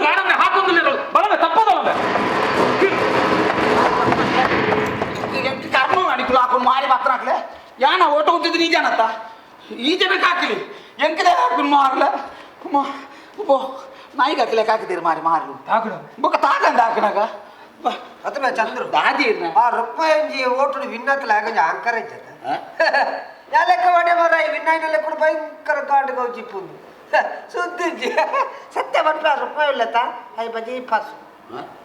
ಗಾಡನ್ನ ಹಾಕೊಂದಿಲ್ಲ ಬಲನೆ ತಪ್ಪದಲ್ಲ. ಕರ್ಮ ಮಾಡಿಕ್ಲು ಹಾಕೊಂಡು ಮಾರಿ ಮಾತ್ರ ಹಾಕ್ಲೆ ಯಾನ ಓಟ ಹೋಗ್ತಿದ್ದು ನೀ ಜನತ್ತ ಈ ಜನಕ್ಕೆ ಹಾಕಲಿ ಎಂಕದೆ ಹಾಕೊಂಡು ಮಾರ್ಲ ಓ ನಾಯಿಗೆ ಹಾಕಲೆ ಹಾಕಿದ್ದೀರಿ ಮಾರಿ ಮಾರು ತಾಕಡು. ಬೊಕ್ಕ ತಾಕಂದ ಹಾಕನಾಗ. ಅದ್ರ ಚಂದ್ರು. ದಾದಿ. ಆ ರುಕ್ಮಾಯಂಜಿ ಓಟುಡು ವಿನ್ನತ್ಲ ಆಗೊಂಜಿ ಆಂಕರ ಇಜ್ಜತ ಯಾ ಲೆಕ್ಕ ವಾಡೆ ಮರ ಈ ವಿನ್ನಾಯಿನ ಕೂಡ ಭಯಂಕರ ಗಾಂಡ್ ಗೌಜಿಪ್ಪುಂದು ಸುದ್ದಿಜ್ಜಿ ಸತ್ಯ ಬಂತ ರುಕ್ಮಾಯಿ ಇಲ್ಲತ I ಬಜಿ Pasu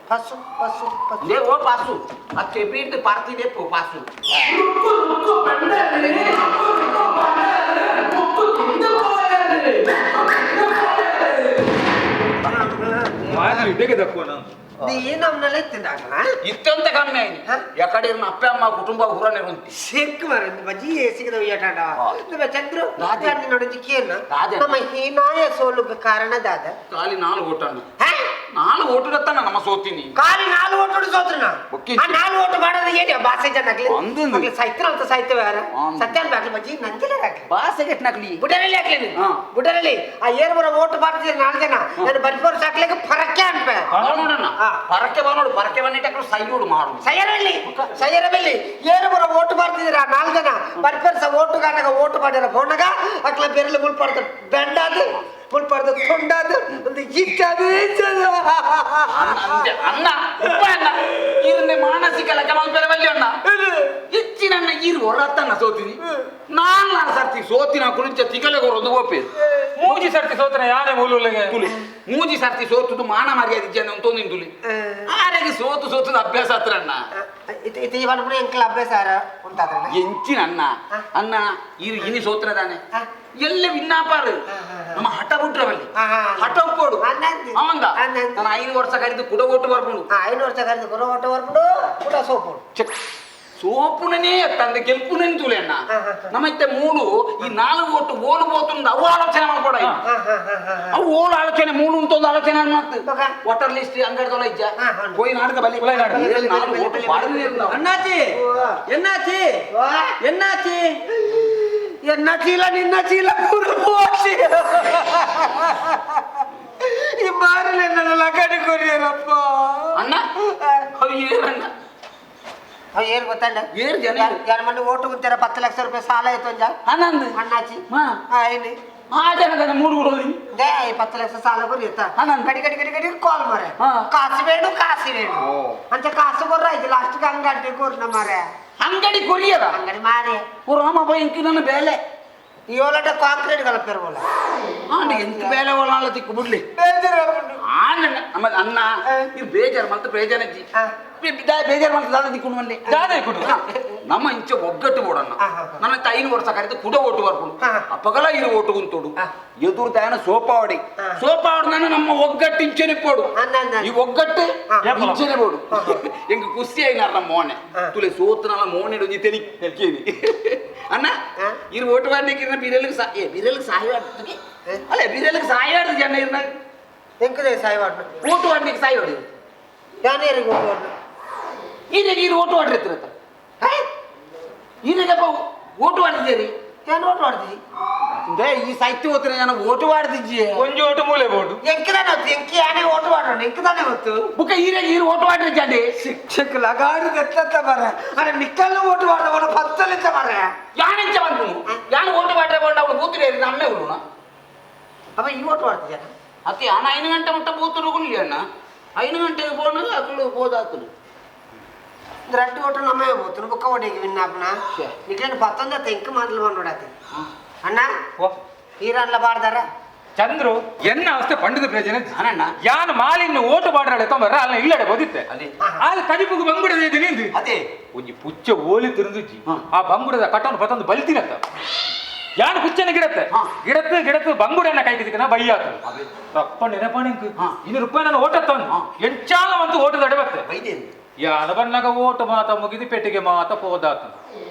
Pasu Pasu Pasu. ಲೇ ಓ ಪಾಸು ಆ ಕೆಬಿಂದು ಪಾರ್ತಿದೆ ಪೋ ಪಾಸು. ಮಾರಿ ಇಡಗೆ ದಕ್ಕುವ ನಾನು. ನೀ ನಮ್ಮನ್ನೆಲ್ಲ ಎತ್ತಿಂದಾಗಣ. ಇತ್ತಂತ ಕಮ್ಮಿ ಆಯ್ತು. ಹ? ಎಕಡೆ ಅಪ್ಪ ಅಮ್ಮ ಕುಟುಂಬ ಊರನೇ ಉಂಟು. ಸಿಕ್ ಮರ ಬಜಿ ಸಿಗದ ಏಟಾಡ ಚಂದ್ರು. ದಾದಿ. ನೋಡಿದ್ವಿ ಕೇನ. ದಾದಿ. ನಮ್ಮ ಹೀನಾಯ ಸೋಲುಗೆ ಕಾರಣ ದಾದ? ಖಾಲಿ ನಾಲ್ಕು ಓಟಣ್ಣ. ಹಾ? ನಾಲ್ಕು ಓಟದತ್ತ ನಮ್ಮ ಸೋತೀನಿ. ಖಾಲಿ ನಾಲ್ಕು ಓಟು ಸೋತ್ರನ? ಒಕ್ಕಿ. ಆ ನಾಲ್ಕು ಓಟು ಮಾಡೋದು ಏನು ಬಾಸೆ ಜನ ಆಗ್ಲಿ. ಅಂದಂದು. ಆಗ್ಲಿ ಸೈತ್ರ ಅಂತ ಸಾಯ್ತೇವೆ ಯಾರ. ಅಂದು. ಸತ್ಯ ಅನ್ಬೇಕು ಬಜ್ಜಿ ನಂಜಲೇ ಹಾಕ್ಲಿ. ಬಾಸೆಗೆ ನಕಲಿ. ಬುಡರಲ್ಲಿ ಹಾಕ್ಲಿ ನೀನು. ಹಾ. ಬುಡರಲ್ಲಿ ಆ ಏರ್ ಬರೋ ಓಟು ಮಾಡ್ತಿದ್ರು ನಾಲ್ಕು ಜನ ನಾನು ಬರ್ಬೋರ್ ಸಾಕ್ಲಿಕ್ಕೆ ಫರಕ್ಕೆ ಅನ್ಪೆ. ನೋಡಣ್ಣ. ಹಾ. ಪರಕ್ಕೆ ಬಾ ನೋಡು, ಪರಕ್ಕೆ ಬಂದಿಟ್ಟ ಸೈಯೋಡು ಮಾಡು. ಸೈಯರಲ್ಲಿ ಸೈಯರ ಬೆಲ್ಲಿ ಏರು ಬರೋ ಓಟು ಮಾಡ್ತಿದ್ರ ಆ ನಾಲ್ಕು ಜನ ಬರ್ಪರ್ಸ ಓಟು ಕಾಣಗ ಓಟು ಮಾಡಿರ ಫೋನಾಗ ಅಕ್ಲ ಬೆರಳು ಮುಳ್ಪಾಡ್ದು ಬೆಂಡಾದು ಮುಳ್ಪಾಡ್ದು ತುಂಡಾದು ಒಂದು ಇಚ್ಚಾದು ಇಚ್ಚಾದು. ಅಂತೆ ಅನ್ನ ಉಪ್ಪ ಅನ್ನ ಇರನ್ನೇ ಮಾನಸಿಕ ಲೆಕ್ಕ ಮಲ್ಪೆರ ಬಲ್ಲಿ ಅಣ್ಣ ಹೆಚ್ಚಿನ ಅಣ್ಣ ಇರು ಹೊರತ್ತನ್ನ ಸೋತೀನಿ ನಾನು ನಾನು ಸರ್ತಿ ಸೋತಿನ ಕುಳಿಂಚ ತಿಗಲೆ ಕೊರೊಂದು ಓಪೆ. ಮೂಜಿ ಸರ್ತಿ ಸೋತನ ಯಾನೆ ಮೂಲುಲೆಗೆ. ತುಲಿ ಮೂಜಿ ಸರ್ತಿ ಸೋತುದು ಮಾನ ಮರ್ಯಾದೆ ಜನ ಅಂತ ತುಲಿ ಆರೆಗೆ ಸೋತು ಸೋತುದು ಅಭ್ಯಾಸ ಹತ್ರ ಅಣ್ಣ. ಇದು ಇದು ಇವನ್ ಕೂಡ ಎಂಕಲ್ ಅಭ್ಯಾಸ ಉಂಟಾದ್ರೆ ಎಂಚಿನ ಅಣ್ಣ. ಹಾ. ಅಣ್ಣ ಇರು ಇನಿ ಸೋತ್ರ ತಾನೆ. ಹಾ. ಎಲ್ಲ ವಿನ್ನಾಪಾರು. ಹಾ, ಹಾ, ಹಾ. ನಮ್ಮ ಹಠ ಬಿಟ್ರವಲ್ಲಿ. ಹಾ, ಹಾ. ಹಠ ಒಪ್ಪೋಡು. ಅಣ್ಣಂದು. ಅವಂದ. ಅಣ್ಣಂದು. ನಾನು 5 ವರ್ಷ ಕರೆದು ಕುಡ ಓಟು ಬರ್ಕೊಂಡು. 5 ವರ್ಷ ಕರೆದು ಗುರು ಓಟು ಬರ್ಬಿಡು ಕೂಡ ಸೋಪು. ಚೆಕ್ ಸೋಪುನನೇ ತಂದೆ ಗೆಲ್ಪುನೇ ತುಲೆ ಅಣ್ಣ. ಹಾ, ಹಾ, ಹಾ. ನಮ್ಮ ಮೂಡು ಈ ನಾಲ್ಕು ಓಟು ಓಲು ಬೋತುಂದು ಅವು ಆಲೋಚನೆ ಮಾಡ್ಕೊಡ. ಹಾ. ಹಾ ಹಾ ಹಾ ಹಾ ಹಾ. ಅವು ಓಲು ಆಲೋಚನೆ ಮೂಡು ಅಂತ ಒಂದು ಆಲೋಚನೆ ಮಾಡ್ತು. ಮಗ. ವಾಟರ್ ಲಿಸ್ಟ್ ಅಂಗಡಿದೊಳ ಇಜ್ಜ. ಹಾ, ಹಾ. ಹೋಯ್ ನಾಟಕ ಬಲಿ. ಉಲೈ ನಾಟಕ. ಏ, ನಾಲ್ಕು ಓಟು ಬಾಡಿಗೆ ಇರ್ತಾವ. அண்ணாச்சி. ಓ. என்னாச்சு? ವಾ. என்னாச்சு? ಎನ್ನ ಚೀಲ ನಿನ್ನ ಚೀಲ ಪೂರ ಪೋಸಿ ಈ ಮಾರಲೆ ನನ್ನ ಲಗಡಿ ಕೊರಿಯರಪ್ಪ. ಅಣ್ಣ ಅವು ಏನಣ್ಣ? ಅವ್ ಏನ್ ಗೊತ್ತಣ್ಣ? ಏರ್ ಜನ? ಯಾರ ಮನೆ ಓಟು ಗುಂತಾರ 10 ಲಕ್ಷ ರೂಪಾಯಿ ಸಾಲ ಆಯ್ತು ಒಂಜ. ಅಣ್ಣಂದು. ಅಣ್ಣಾಚಿ. ಹಾ. ಏನು? ಆ ಜನದ ಮೂರು ಕೊಡೋದು. They 10 lakh ಸಾಲ ಕೊರಿಯತ್ತ. ಅಣ್ಣನ್. ಗಡಿ ಗಡಿ ಗಡಿ ಗಡಿ ಕಾಲ್ ಮಾರೆ. ಹಾ. ಕಾಸು ಬೇಡು ಕಾಸು ಬೇಡು. ಓ. ಅಂತ ಕಾಸು ಕೊರ್ರ ಆಯ್ತು ಲಾಸ್ಟ್ ಅಂಗಡಿ ಕೊರ್ನ ಮಾರೆ. ಅಂಗಡಿ ಕೊರಿಯರ. ಅಂಗಡಿ ಮಾರೆ. ಓ ರಾಮ ಇಂಕಿ ನನ್ನ ಬೇಲೆ. ಏಳಟ ಕಾಂಕ್ರೀಟ್ ಕಲಪಿರ್ಬೋಲ್ಲ. ಆಂಡ ಎಂತ ಬೇಲೆ ಒಳ್ಳೆ ತಿಕ್ಕು ಬಿಡ್ಲಿ. ಬೇಜಾರಾಗ್ಬಿಟ್ಟು. ಆಂಡ ನಮ್ಮ ಅಣ್ಣ. ಹಾ. ಇದು ಬೇಜಾರು ಮತ್ತೆ ಬೇಜಾರಜ್ಜಿ. ಹಾ. ಬೇಜಾರು ಮಾಡ್ತದೆ ದಾದ ದಿಕ್ಕು ಮಲ್ಲಿ. ದಾದ ಇಕ್ಕುಂಡು. ನಮ್ಮ ಇಂಚೆ ಒಗ್ಗಟ್ಟು ಬೋಡಣ್ಣ. ಹಾ, ಹಾ, ಹಾ. ನನ್ನ 5 ವರ್ಷ ಕರೆದು ಕುಡ ಓಟು ಬರ್ಕೊಂಡು. ಹಾ. ಅಪ್ಪಗಲ ಇರು ಓಟು ಕುಂತೋಡು. ಹಾ. ಎದುರು ದಾಯನ ಸೋಪಾವಡಿ. ಹಾ. ಸೋಪಾವಡಿ ನಾನು ನಮ್ಮ ಒಗ್ಗಟ್ಟು ಇಂಚೆನೆ ಪೋಡು. ಅಣ್ಣ, ಅಣ್ಣ. ಈ ಒಗ್ಗಟ್ಟು ಹಾ. ಇಂಚೆನೆ ಬೋಡು. ಎಂಗ ಖುಷಿ అయినారు ನಮ್ಮ ಮೋನೆ. ಹಾ. ತುಲೆ ಸೋತನಲ್ಲ ಮೋನೆ ಒಂಜಿ ತೆಲಿ ತೆಲಿಕೇನಿ ಅಣ್ಣ. ಹಾ. ಇರು ಓಟು ವಾಡ್ಲಿಕ್ಕೆ ಇರ್ನ ಬಿರಲಿಗೆ ಸಾ ಏ ಬಿರಲಿಗೆ ಸಹಾಯ ಆಡ್ತದೆ. ಹಾ. ಅಲ್ಲ ಬಿರಲಿಗೆ ಸಹಾಯ ಆಡ್ದು ಜನ ಇರ್ನ. ಎಂಕದೆ ಸಾಯ್ವಾಡ್ನು? ಓಟು ವಾಡ್ಲಿಕ್ಕೆ ಸಹಾಯ ಹೊಡೆದು. ಯಾನೇರಿಗೆ ಓಟು ವಾಡ್ನು? ಈರೆಗೆ ಇರು ಓಟು ವಾಡ್ರಿ ಹೇ? ಈರೆಗಪ್ಪ ಓಟು ವಾಡ್ತಿದ್ದೀರಿ. ಏನ್ ಓಟು ವಾಡ್ತಿದ್ದಿ? they ಈ ಸಾಹಿತ್ಯ ಓದ್ತೀನಿ ನಾನು ಓಟು ವಾಡ್ತಿಜ್ಜಿ. ಒಂಜಿ ಓಟು ಮೂಲೆ ಬೋಡು. ಎಂಕದಾನೆ ಹೊತ್ತು ಎಂಕಿ ಯಾನೇ ಓಟು ವಾಡೋಣ ಎಂಕದಾನೆ ಹೊತ್ತು. ಬುಕ್ಕ ಈರೆಗೆ ಇರು ಓಟು ವಾಡ್ರಿ ಜಾಡಿ. ಶಿಕ್ಷಕ ಲಗಾಡು ಎತ್ತತ್ತ ಮರ ಅರೆ ನಿಕ್ಕಲ್ಲು ಓಟು ವಾಡವನ ಪತ್ತಲಿದ್ದ ಮರ. ಯಾನೆಂಚ ಬಂತು ಯಾನು ಓಟು ವಾಡ್ರೆ ಬಂಡ ಅವಳು ಬೂತಿರಿ ನಮ್ಮೆ ಉರುಣ. ಅವ ಈ ಓಟು ವಾಡ್ತಿದ್ಯಾನ? ಅತಿ ಅಣ್ಣ 5 ಗಂಟೆ ಮುಟ್ಟ ಬೂತರು ಅಣ್ಣ 5 ಗಂಟೆಗೆ ಬೋನಾಗ ಅಕಳು ಬೋದಾತನು. ರಡ್ಡು ಓಟು ನಮ್ಮೇ ಹೋಗ್ತು ಬುಕ್ಕ ಓಟಿಗೆ ವಿನ್ನಾಪನ. ಶ್ಯೆ. ನಿಕ್ಲೇನು ಪತ್ತೊಂದ ತೆಂಕು ಮೊದಲು ಬಂದು ಅಣ್ಣ. ಓ. ಈರನ್ಲ ಬಾರ್ದಾರ. ಚಂದ್ರು ಎನ್ನ ಅವಸ್ಥೆ ಪಂಡಿತ ಪ್ರಯೋಜನ. ಅಣ್ಣ. ಯಾನ್ ಮಾಲಿನ ಓಟು ಬಾಡ್ರಾಳೆ ತೊಂಬರ ಅಲ್ಲ ಇಲ್ಲಡೆ ಬೋದಿತ್ತೆ. ಅದೇ. ಅಲ್ಲಿ ಕಜಿಪುಗು ಬಂಗುಡದ ಇದು ನಿಂದು. ಅದೇ. ಒಂಜಿ ಪುಚ್ಚ ಓಲಿ ತಿರುಂದುಜ್ಜಿ. ಹಾ. ಆ ಬಂಗುಡದ ಕಟ್ಟವನ್ನು ಪತ್ತೊಂದು ಬಲ್ತಿನತ್ತ ಯಾನ್ ಪುಚ್ಚನ ಗಿಡತ್ತೆ. ಹಾ. ಗಿಡತ್ತು ಗಿಡತ್ತು ಬಂಗುಡನ್ನ ಕೈ ಕಿದಿಕನ ಬೈಯಾತು. ಅದೇ. ರಪ್ಪ ನೆನಪಣಿಂಕ್. ಹಾ. ಇನ್ನು ರೂಪಾಯಿ ನಾನು ಓಟತ್ತವನು. ಹಾ. ಎಂಚಾಲ ಒಂದು ಓಟದ ಅಡಬತ್ತೆ. ಬೈದೇನು. ಯಾನ ಬಣ್ಣಗ ಓಟು ಮಾತ ಮುಗಿದು ಪೆಟ್ಟಿಗೆ ಮಾತ ಪೋದಾತು.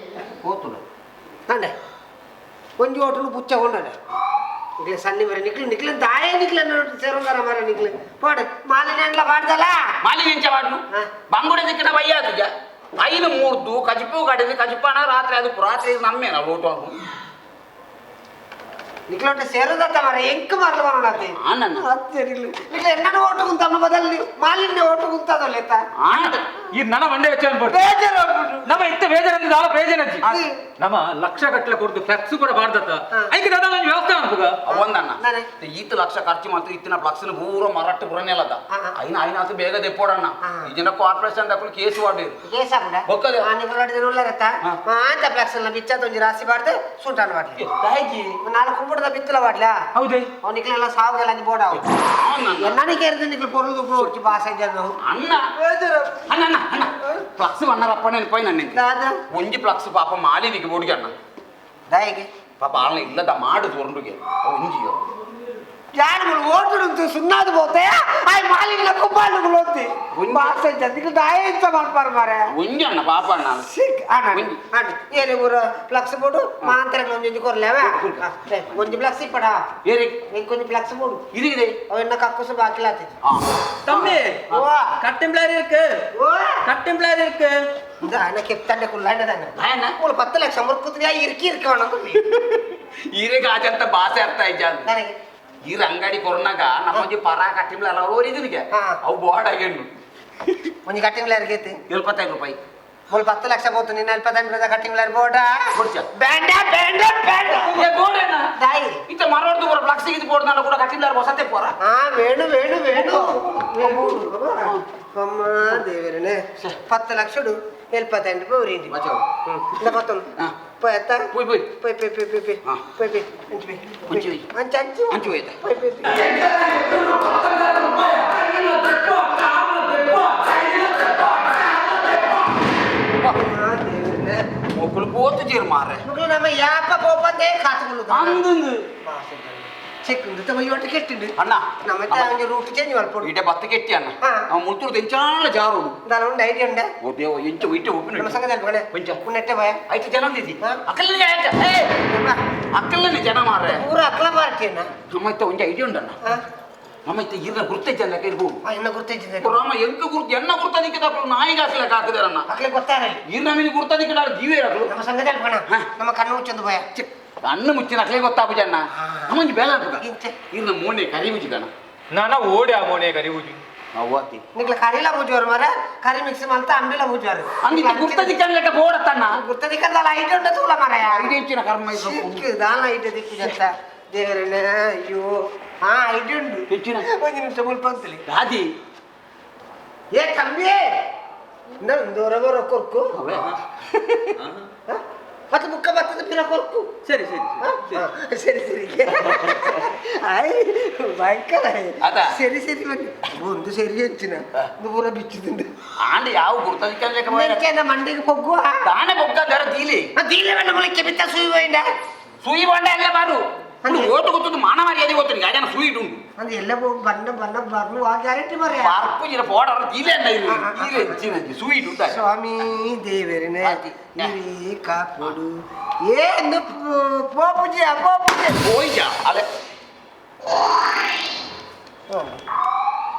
ಹೋತುನ. ಅಂಡೆ ಒಂಜಿ ಓಟುನು ಪುಚ್ಚ ಕೊಂಡಂಡೆ ನಿಕ್ಲೆ ಸನ್ನಿ ಮರ ನಿಕ್ಲು ನಿಕ್ಲು ದಾಯ ನಿಕ್ಲೆ ಸೇರುಂಗಾರ ಮರ ನಿಕ್ಲು పోడు ಮಾಲಿನ್ಯಂಡ್ಲ ಬಾಡ್ದಲ್ಲ. ಮಾಲಿನ್ಯ ಎಂಚ ವಾಡ್ನು? ಹಾ. ಬಂಗುಡೆ ದಿಕ್ಕಿನ ಬೈಯಾತು ಜ ಐದು ಮೂರ್ದು ಕಜಿಪು ಕಡಿದು ಕಜಿಪಾನ ರಾತ್ರಿ ಅದು ರಾತ್ರಿ ನಮ್ಮೇನ ಓಟು. ನಿಕ್ಲೊಂಟೆ ಸೇರೋದತ್ತ ಮರ ಎಂಕ್ ಮಾರ್ಲ ಬರೋಣತೆ ಆನಣ್ಣ. ನಿಕ್ಲ ಎನ್ನಡ ಓಟು ಕುಂತಮ್ಮ ಬದಲ್ ಮಾಲಿನ್ಯ ಓಟು ಕುಂತದಲ್ಲೇತ ಈ ನನ ಮಂಡೆ ವೆಚ್ಚ ಅನ್ಬೋದು ಬೇಜಾರು ಆಗ್ಬಿಟ್ಟು. ನಮ್ಮ ಇತ್ತ ಬೇಜಾರಂತ ದಾಲ ಪ್ರಯೋಜನ ಅಜ್ಜಿ. ಅದು. ನಮ್ಮ ಲಕ್ಷ ಗಟ್ಟಲೆ ಕೊಡ್ದು ಫ್ಲೆಕ್ಸ್ ಕೂಡ ಬಾರ್ದತ್ತ ಹಾ. ಐಕೆ ದಾದ ಒಂದು ವ್ಯವಸ್ಥೆ ಅನ್ಪುಗ ಒಂದಣ್ಣ ನಾನೇ. ಈತ ಲಕ್ಷ ಖರ್ಚು ಮಾಡ್ತು ಇತ್ತಿನ ಫ್ಲಕ್ಸ್ನ ಪೂರ ಮರಟ್ಟು ಪುರನೆಲ್ಲದ ಹಾ, ಹಾ. ಐನ ಐನ ಆತು ಬೇಗ ದೆಪ್ಪೋಡಣ್ಣ ಹಾ. ಈ ಜನ ಕಾರ್ಪೊರೇಷನ್ ದಕ್ಕಲು ಕೇಸ್ ವಾಡಿರು ಕೇಸ್ ಆಗುಂಡ ಬೊಕ್ಕದೆ. ಆ ನಿಕ್ಲ ಹೊಡೆದ ಉಳ್ಳರತ್ತ ಹಾ. ಮಾಂತ ಫ್ಲೆಕ್ಸ್ ಎಲ್ಲ ಬಿಚ್ಚ ಒಂಜಿ ರಾಸಿ ಬಾರ್ದು ಸೂಟಾನ್ ಬಾಡ್ಲಿ ದಾಯಿಜಿ ನಾಲ್ಕು ಕುಂಬುಡದ ಬಿತ್ತಲ ಬಾಡ್ಲ ಹೌದೇ ಅವ್ ನಿಕ್ಲೆಲ್ಲ ಸಾವುಗೆಲ್ಲ ಅಂಜಿ ಬೋಡ ಅವು ಎನ್ನನಿಗೆ ಎರ್ದು ನಿಕ್ಲ ಪೊರುದು ಪೊರ್ಚು ಬಾಸ ಜನ ಅಣ್ಣ ಅಣ್ಣ ಅಣ್ಣ ಅಣ್ಣ ಫ್ಲಕ್ಸ್ ಅಣ್ಣರಪ್ಪ ನೆನಪಾಯಿ ನನ್ನ ದಾದ ಒಂಜಿ ಫ್ಲಕ್ಸ್ ಪಾಪ ಮಾಲಿನಿಗೆ ಬೋಡಿಗೆ ಅಣ್ಣ ದಾಯಿಗೆ ಪಾಪ ಆಳ್ನ ಇಲ್ಲದ ಮಾಡು ತೋರ್ಂಡುಗೆ ಒಂಜಿಯೋ ಯಾರು ಓಟುಡುಂತು ಸುಣ್ಣಾದು ಪೋತೆ ಆಯ್ ಮಾಲಿನ್ಯ ಕುಂಬಾಂಡು ಲೋತಿ ಬಾಸ ಜನ ನಿಕ್ಲ ದಾಯ ಇಂತ ಮಾಡ್ಪಾರ ಮಾರೆ ಒಂಜಿ ಅಣ್ಣ ಪಾಪ ಅಣ್ಣ ಸಿಕ್ ಅಣ್ಣ ಒಂಜಿ. ಅಣ್ಣ ಏನೇ ಊರ ಫ್ಲಕ್ಸ್ ಬೋಡು ಮಾಂತರಗಳು ಒಂಜೊಂಜಿ ಕೊರ್ಲೇವ ಒಂಜಿ ಫ್ಲಕ್ಸ್ ಇಪ್ಪಡ ಏರಿ ಇಂಕೊಂಜಿ ಫ್ಲಕ್ಸ್ ಬೋಡು ಇದು ಇದೆ ಅವೆನ್ನ ಕಕ್ಕುಸು ಬಾಕಿಲಾತಿ ಆ தம்பி ಓ கட்டம்பிளாரி இருக்கு ಓ கட்டம்பிளாரி இருக்கு இந்த ಅಣ್ಣ ಕೆತ್ತಂಡೆ ಕುಲ್ಲಾಂಡ ದಾನ ಅಣ್ಣ. ಮೂಲ 10 ಲಕ್ಷ ಮುರ್ಕುತ್ತಿಯಾ ಇರ್ಕಿ ಇರ್ಕವಣ ಈರೆಗೆ ಆಚಂತ ಭಾಷೆ ಅರ್ಥ ಆಯ್ತು ನನಗೆ ಈ ಅಂಗಡಿ ಕೊರ್ನಾಗ ನಮ್ಮೊಂಜಿ ಪರ ಕಟ್ಟಿಮ್ಲ ಅಲ್ಲ ಓರಿದನಿಗೆ ಹಾ. ಅವು ಬೋರ್ಡ್ ಆಗ್ಯಣ್ಣು ಒಂಜಿ ಕಟ್ಟಿಂಗ್ಲ ಇರ್ಕೈತಿ ಎಲ್ಪತ್ತೈದು ರೂಪಾಯಿ ಮೂಲ 10 ಲಕ್ಷ పోತು ನಿನ್ನ ಎಲ್ಪತ್ತೈದು ಕಟ್ಟಿಂಗ್ಲ ಬೋರ್ಡ ಕೊಡ್ಚ. ಬೇಡ ಬೇಡ ಬೇಡ ಏ ಬೋರ್ಡ್ ಅಣ್ಣ ದಾಯಿ ಇತ್ತ ಮರವಡ್ದು ಪೂರ ಫ್ಲಕ್ಸ್ ಇದು ಬೋರ್ಡ್ ನಾಡ ಕೂಡ ಕಟ್ಟಿಮ್ಲಾರ ಹೊಸತೆ ಪೋರ ಆ ವೇಣು ವೇಣು ವೇಣು ಅಮ್ಮ ದೇವರನೇ 10 ಲಕ್ಷಡು ಎಲ್ಪತ್ತೈದು ರೂಪಾಯಿ ಊರಿಂಡಿ ಮಚಾವ್. ಇಂದ ಪತ್ತೊಂದು ಹಾ. ಪೋಯ್ ಅತ್ತ ಪೋಯ್ ಪೋಯ್. ಪೋಯ್ ಪೋಯ್ ಪೋಯ್ ಪೋಯ್ ಪೋಯ್ ಹಾ. ಪೋಯ್ ಪೋಯ್ ಅಂಚು ಪೋಯ್ ಅಂಚು ಹೋಯ್. ಅಂಚು ಅಂಚು ಅಂಚು ಹೋಯ್ತಾ? ಪೋಯ್ ಪೋಯ್ ಪೋಯ್ ಅಮ್ಮ ದೇವರನೇ ಮೊಕ್ಕಳು ಪೋತು ಚೀರ್ ಮಾರ್ರೆ ಮಗಳು ನಮ್ಮ ಯಾಪ ಪೋಪಂದೇ ಕಾತುಕೊಳ್ಳುದು ಅಂದಂದು ಚೆಕ್ ಉಂಡು ತಮ್ಮ ಯೋಟ ಕೆಟ್ಟಿಂಡು ಅಣ್ಣ ನಮ್ಮ ಒಂಜಿ ರೂಟ್ ಚೇಂಜ್ ಮಲ್ಪೊಡು ಇಟ ಬತ್ತ ಕೆಟ್ಟಿ ಅಣ್ಣ ಹಾ. ಅವ ಮುಲ್ತುರು ತೆಂಚಾಳ ಜಾರುಡು ದಾಲ ಉಂಡು ಐಡಿಯಾ ಉಂಡ ಓ ದೇವ ಎಂಚ ಇಟ್ಟ ನಮ್ಮ ಉಪ್ಪಿನ ಸಂಘದ ಅಲ್ಪಣೆ ಒಂಚ. ಉನ್ನೆಟ್ಟೆ ಭಯ ಐತೆ ಜನ ಅಂದಿದ್ದಿ ಹಾ. ಅಕ್ಕಲ್ನೇ ಆಯ್ತ ಏ ಅಕ್ಕಲ್ನೇ ಜನ ಮಾರ್ರೆ ಪೂರ ಅಕ್ಲ ಪಾರ್ಟಿಯನ್ನ ನಮ್ಮ ಇತ್ತ ಒಂಜಿ ಐಡಿಯಾ ಉಂಡಣ್ಣ ನಮ್ಮ ಇತ್ತ ಇರ್ನ ಗುರ್ತೆ ಜನ ಇರ್ಬೋದು ಇನ್ನ ಗುರ್ತಿದ್ದೆ ರಾಮ ಎಂಕ ಗುರ್ತು ಎನ್ನ ಗುರ್ತ ದಿಕ್ಕದಾಕಲು ನಾಯಿಗೆ ಹಾಕ್ಲಿಕ್ಕೆ ಹಾಕಿದಾರಣ್ಣ ಅಕ್ಲೆ ಗೊತ್ತಾರಲ್ಲ ಇರ್ನ ಮೀನು ಗುರ್ತ ದಿಕ್ಕಡ ಜೀವೇ ಹಾಕಲು ನಮ್ಮ ಸಂಘದ ಅಲ್ಪಣ ಹಾ. ನಮ್ಮ ಕಣ್ಣು ಮುಚ್ಚೊಂದು ಭಯ ಕಣ್ಣು ಮುಚ್ಚಿನ ಅಕ್ಲೆ ಗೊತ್ತಾಪುಜ ಅಣ್ಣ ನಮ್ಮೊಂಜಿ ಬೇಡ ಹಾಕುದ ಇಂಚ. ಇರ್ನ ಮೋನೆ ಕರಿ ಮುಚ್ಚಿದಣ್ಣ ನಾನ ಓಡಿ ಆ ಮೋನೆ ಕರಿವುಜು ಅವ್ವಾತಿ ನಿಕ್ಲ ಕರಿಲ ಪೂಜುವರು ಮರ ಕರಿ ಮಿಕ್ಸ್ ಮಲ್ತ ಅಂಬಿಲ ಪೂಜುವರು ಅಂದಿತ್ತ ಗುರ್ತ ದಿಕ್ಕಂಗ್ಲೆಕ್ಕ ಬೋಡತ್ತಣ್ಣ ಗುರ್ತ ದಿಕ್ಕದಲ್ಲ ಐಟು ಉಂಡ ತೂಲ ಮರ ಐದು ಇಂಚಿನ ಕರ್ಮ ಇದು ಸಿಕ್ಕು ದಾಲ ಐಟು ದಿಕ್ಕು ಜತ್ತ ದೇವರಣ್ಣ ಅಯ್ಯೋ ಹಾ ಐಟು ಉಂಡು ಹೆಚ್ಚಿನ ಒಂದು ನಿಮಿಷ ಮುಲ್ಪ ಅಂತಲಿ ದಾದಿ ಏ ತಂಬಿ ನಂದೋರ ಬರೋ ಕೊರ್ಕು ಅವೇ ಹಾ? ಮತ್ತೆ ಮುಖ ಬರ್ತದ ಪಿರ ಕೊರ್ಕು சரி சரி ಹಾ? ಹಾ, ಸರಿ ಸರಿ ಆಯ್ ಭಯಂಕರ ಅದ? ಸರಿ ಸರಿ ಬನ್ನಿ ಒಂದು ಸರಿ ಹೆಚ್ಚಿನ ಇದು ಪೂರ ಬಿಚ್ಚಿದುಂಡು ಆಂಡ ಯಾವ ಗುರ್ತ ದಿಕ್ಕಂಗ್ಲೆಕ್ಕ ಮೆಂಕೆನ ಮಂಡಿಗೆ ಪೊಗ್ಗುವ ತಾನೆ ಬೊಕ್ಕ ದರ ದೀಲಿ ದೀಲೆ ಬಣ್ಣ ಮುಳಕ್ಕೆ ಬಿತ್ತ ಸುಯಿ ಹೋಯಿಂಡ ಸೂಯಿ ಬಂಡ ಎಲ್ಲ ಬಾರು ಅಂದ್ರೆ? ಓಟು ಗೊತ್ತದು ಮಾನ ಮರ್ಯಾದೆ ಗೊತ್ತು ಯಾಜನ ಸೂಯಿ ಉಂಟು ಅಂದ್ರೆ ಎಲ್ಲ ಹೋಗಿ ಬಣ್ಣ ಬಣ್ಣ ಬರ್ನು ಆ ಗ್ಯಾರಂಟಿ ಮರ್ಯ ಪಾರ್ಕು ಇರ ಪೋಡರ ದೀಲೆ ಅಂಡ ಇದು ಹಾ, ಹಾ, ಹಾ. ದೀಲೆ ಹೆಚ್ಚಿನ ಸೂಯಿ ಉಂಟು ಸ್ವಾಮಿ ದೇವರನೇ ಆತಿ. ನೀವೇ ಕಾಪಾಡು ಏನು ಪೋಪುಜಿ ಪೋಪುಜಿ ಹೋಯ್ಜ ಅಲೆ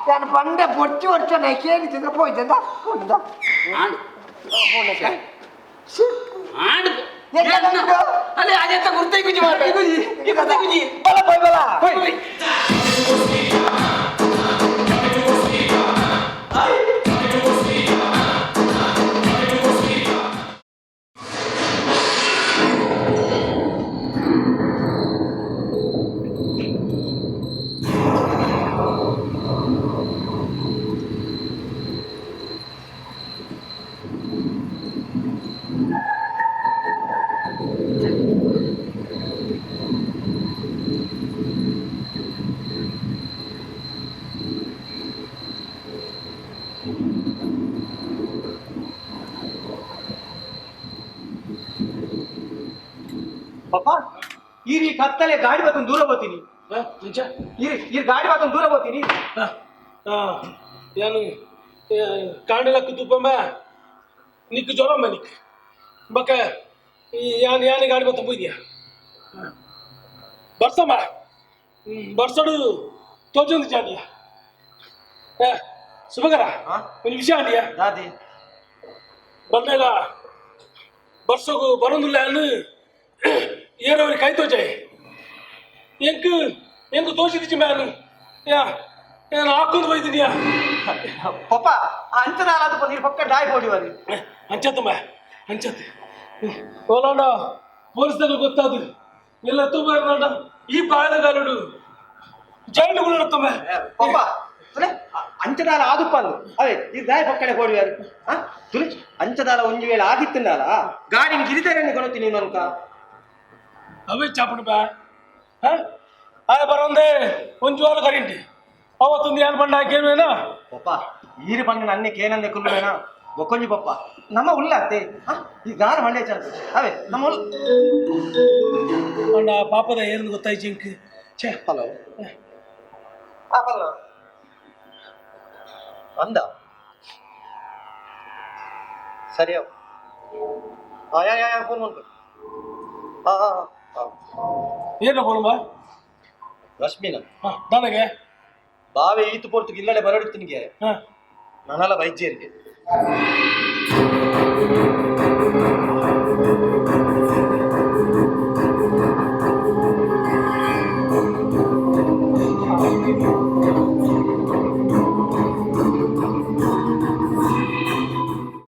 ನಾನು ಪಂಡೆ ಪೊಚ್ಚು ವರ್ಷ ನಾ ಕೇಳಿದ್ರೆ ಪೋಯ್ತದ ಪೋಂದ ಆಂಡ್ ಆಂಡ್ ಎక్కడ ಉಂಟು? ಅಲೆ ಅದೆಂತ ಗುರ್ತೈ ಗುಜಿ ಮಾರ್ರೆ ಈ ಗುರ್ತೈ ಗುಜಿ ಬಲ ಪೋಯ್ ಬಲ ಹೋಯ್ ಪಪ್ಪ ಈ ಕತ್ತಲೆ ಗಾಡಿ ಬತ್ತೊಂದು ದೂರ ಹೋಗ್ತೀನಿ ಈ ಈ ಗಾಡಿ ಬತ್ತೊಂದು ದೂರ ಹೋಗ್ತೀನಿ ಯಾನು ಕಾಂಡಲಕ್ಕ ತುಪ್ಪಂಬ ನಿಕ್ಕು ಜ್ವರಮ್ಮ ನಿಕ್ ಬಕ್ಕ ಯಾನ್ ಯಾನೆ ಗಾಡಿ ಬತ್ತ ಪೋಯ್ದಿಯಾ ಬರ್ಸಮ್ಮ ಬರ್ಸಡು ತೋಜೊಂದು ಜಾಡಿಯ ಸುಭಕರ ಒಂದು ವಿಷಯ ಅಂಡಿಯಾ ದಾದಿ ಬಂದಾಗ ಬರ್ಸೋಗು ಬರೋದಿಲ್ಲ ಅನ್ನು ಏರೋರಿ ಕೈ ತೋಜಾಯಿ ಎಂಕ್ ಎಂಕ್ ತೋಚಿದಿಚ್ಚಿ ಮ್ಯಾನ್ ಯಾ ನಾನು ಹಾಕೊಂಡು ಹೋಯ್ತಿದ್ಯಾ. ಪಪ್ಪ, ಅಂಚದಾಲ ಅದು ನೀರು ಪಕ್ಕ ಡಾಯ್ ಪೋಡಿ. ಅಂಚತ್ತು ಮಾ, ಅಂಚತ್ತು. ಓಲಾಂಡ ಪೊಲೀಸ್ದಾಗ ಗೊತ್ತಾದು ಎಲ್ಲ ತುಂಬ ಇರ್ನಾಡ ಈ ಪ್ರಾಯದ ಕಾಲುಡು ಜೈಲು ತುಂಬ. ಪಪ್ಪ, ತುಲೆ ಅಂಚದಾಲ ಆದುಪ್ಪ ಅಂದು ಅವೇ ಈ ದಾಯ ಪಕ್ಕಡೆ ಪೋಡಿ. ಆ ತುಲೆ, ಅಂಚದಾಲ ಒಂಜಿ ವೇಳೆ ಆದಿತ್ತಿಂದಾಲ ಗಾಡಿ ಗಿರಿದಾರನ್ನು ಕೊನೊತ್ತಿ ನೀನು ಅನ್ಕ. ಅವೇ ಚಾಪುಡು ಬಾ. ಹಾ, ಆಯ ಬರೋಂದೆ ಒಂಜು ವಾರ ಕರಿಂಟಿ ಅವತ್ತೊಂದು ಏನು ಬಂಡ ಹಾಕೇವೇನಾ? ಪಪ್ಪ, ಈರು ಬಂದ ನನ್ನೆ ಕೇನಂದೆ ಕುಲ್ಲುವೇನಾ? ಬೊಕ್ಕೊಂಜಿ ಪಪ್ಪ, ನಮ್ಮ ಉಳ್ಳಾತೆ ಈ ಗಾರ ಮಳ್ಳೆ ಚಾನ್ಸ್ ಅವೇ ನಮ್ಮ ಉಳ್ಳ. ಅಣ್ಣ, ಪಾಪದ ಏನು ಗೊತ್ತಾಯ್ತು ಇಂಕ್? ಛೇ. ಹಲೋ, ಆ ಪಲ್ಲ ಅಂದ ಸರಿ. ಆ ಯಾ ಯಾ ಯಾ ಫೋನ್ ಮಾಡ್ಬೇಕು. ಹಾ ಹಾ ಹಾ. ಏನು ಬೋಲಮ್ಮ? ರಶ್ಮಿನ. ಹಾ, ನನಗೆ ಬಾವೆ ಈತು ಪೊರ್ತು ಇಲ್ಲಡೆ ಬರಡುತ್ತಿನಿಗೆ. ಹಾ. ನನಲ ವೈದ್ಯರಿಗೆ.